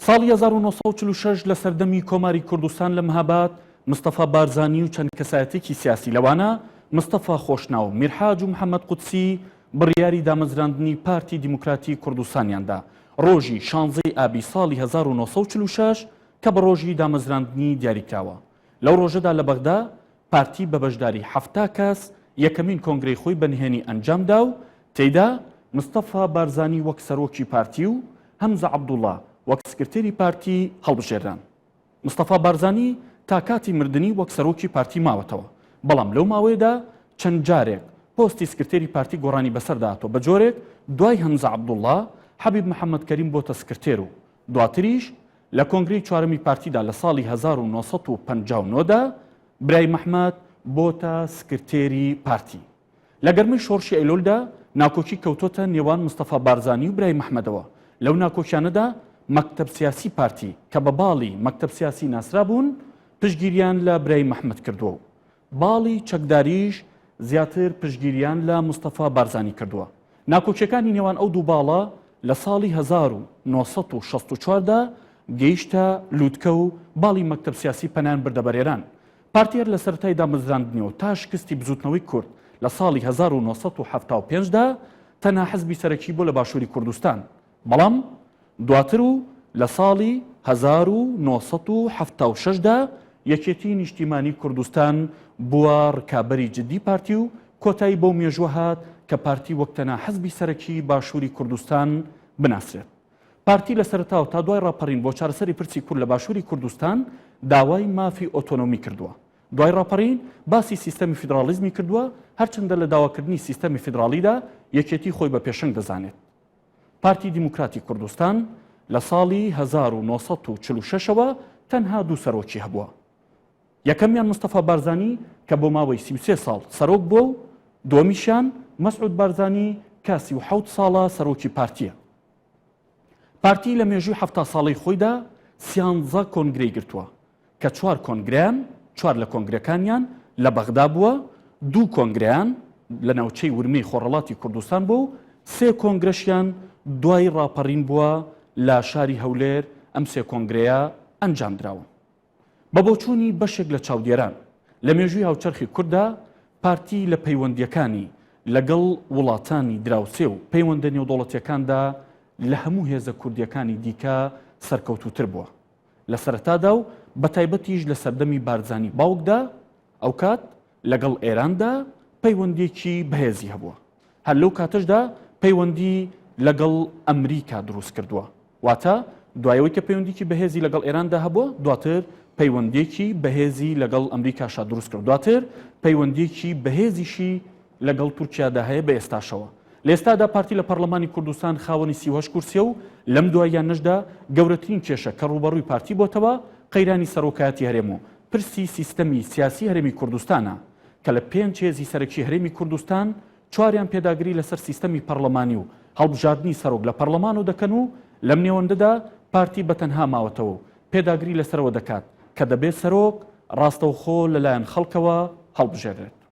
ساڵی 1946 لە سەردەمی کۆماری کوردستان لە مهاباد، مستەفا بارزانی و چەند کەسایەتێکی سیاسی لەوانە مستەفا خۆشناو، میرحاج و محەمەد قودسی بڕیاری دامەزراندنی پارتی دیموکراتی کوردستانیان دا ڕۆژی شانزەی ئابی ساڵی 1946 کە بە ڕۆژی دامەزراندنی دیاریکراوە. لەو ڕۆژەدا لە بەغدا پارتی بە بەشداری 70 کەس یەکەمین کۆنگرەی خۆی بە نهێنی ئەنجامدا و تێیدا مستەفا بارزانی وەک سەرۆکی پارتی و هەمزە عەبدوڵا وەک سکرتێری پارتی هەڵبژێرران. مستەفا بارزانی تا کاتی مردنی وەک سەرۆکی پارتی ماوەتەوە، بەڵام لەو ماوەیەدا چەند جارێک پۆستی سکرتێری پارتی گۆڕانی بەسەردا هاتووە بە جۆرێک دوای هەمزە عەبدوڵا حەبیب محەمەد کەریم بۆتە سکرتێر و دواتریش لە کۆنگرەی چوارەمی پارتیدا لە ساڵی 1959 دا برای مەحمەد بۆتە سکرتێری پارتی. لە گەرمەی شۆڕشی ئەیلۆلدا ناکۆکی کەوتۆتە نێوان مستەفا بارزانی و برای مەحمەدەوە، لەو ناکۆکیانەدا مەکتەب سیاسی پارتی کە بە باڵی مەکتەب سیاسی ناسرابوون پشتگیریان لە برای مەحمەد کردووە و باڵی چەکداریش زیاتر پشتگیریان لە مستەفا بارزانی کردووە. ناکۆکیەکانی نێوان ئەو دوو باڵە لە ساڵی 1964 دا گەیشتە لوتکە و باڵی مەکتەب سیاسی پەنایان بردە بەر ئێران. پارتی هەر لە سەرەتای دامەزراندنیەوە تا شکستی بزوتنەوەی کورد لە ساڵی 1975 دا تەنها حزبی سەرەکی بووە لە باشوری کوردستان، بەڵام دواتر و لە ساڵی 1976 دا یەکێتی نیشتیمانی کوردستان بووە ڕکابەری جدی پارتی و کۆتایی بەو مێژووە هات کە پارتی وەک تەنها حزبی سەرەکی باشوری کوردستان بناسرێت. پارتی لە سەرەتاوە تا دوای ڕاپەڕین بۆ چارەسەری پرسی کورد لە باشووری کوردستان داوای مافی ئۆتۆنۆمی کردووە. دوای ڕاپەڕین باسی سیستەمی فیدراڵیزمی کردووە، هەرچەندە لە داواکردنی سیستەمی فیدراڵیدا یەکێتی خۆی بە پێشەنگ دەزانێت. پارتی دیموکراتی کوردستان لە ساڵی 1946 ەوە تەنها دوو سەرۆکی هەبووە. یەکەمیان مستەفا بارزانی کە بۆ ماوەی 33 ساڵ سەرۆک بووە و دووەمیشیان مەسعود بارزانی کە 37 ساڵە سەرۆکی پارتییە. پارتی لە مێژووی 70 ساڵەی خۆیدا سیانزە کۆنگرەی گرتووە کە چوار کۆنگرەیان چوار لە کۆنگرەکانیان لە بەغدا بووە، دوو کۆنگرەیان لە ناوچەی ورمێی خۆڕەڵاتی کوردستان بووە و سێ کۆنگرەشیان دوای ڕاپەڕین بووە لە شاری هەولێر ئەم سێ کۆنگرەیە ئەنجام دراون. بە بۆچوونی بەشێک لە چاودێران، لە مێژووی هاوچەرخی کورددا پارتی لە پەیوەندییەکانی لەگەڵ وڵاتانی دراوسێ و پەیوەندە نێودەوڵەتییەکاندا لە هەموو هێزە کوردییەکانی دیکە سەرکەوتووتر بووە. لە سەرەتادا و بەتایبەتیش لە سەردەمی بارزانی باوکدا، ئەوکات لەگەڵ ئێراندا پەیوەندییەکی بەهێزی هەبووە. هەر لەو کاتەشدا پەیوەندی لەگەڵ ئەمریکا دروست کردووە. واتە دوای ئەوەی کە پەیوەندیی بەهێزی لەگەڵ ئێراندا هەبووە، دواتر پەیوەندییەکی بەهێزی لەگەڵ ئەمریکاشا دروست کرد. دواتر پەیوەندییەکی بەهێزیشی لەگەڵ تورکیادا هەیە بە ئێستاشەوە. لە ئێستادا پارتی لە پەڕلەمانی کوردستان خاوەنی 38 کورسیە و لەم دواییانەشدا گەورەترین کێشە کە ڕووبەڕووی پارتی بۆتەوە قەیرانی سەرۆکایەتی هەرێم و پرسی سیستەمی سیاسی هەرێمی کوردستانە کە لە پێنج هێزی سەرەکی هەرێمی کوردستان چواریان پێداگری لەسەر سیستەمی پەڕلەمانی و هەڵبژاردنی سەرۆک لە پەڕلەمانەوە دەکەن و لەم نێوەندەدا پارتی بە تەنها ماوەتەوە و پێداگری لەسەرەوە دەکات کە دەبێت سەرۆک ڕاستەوخۆ لەلایەن خەڵکەوە هەڵبژێرێت.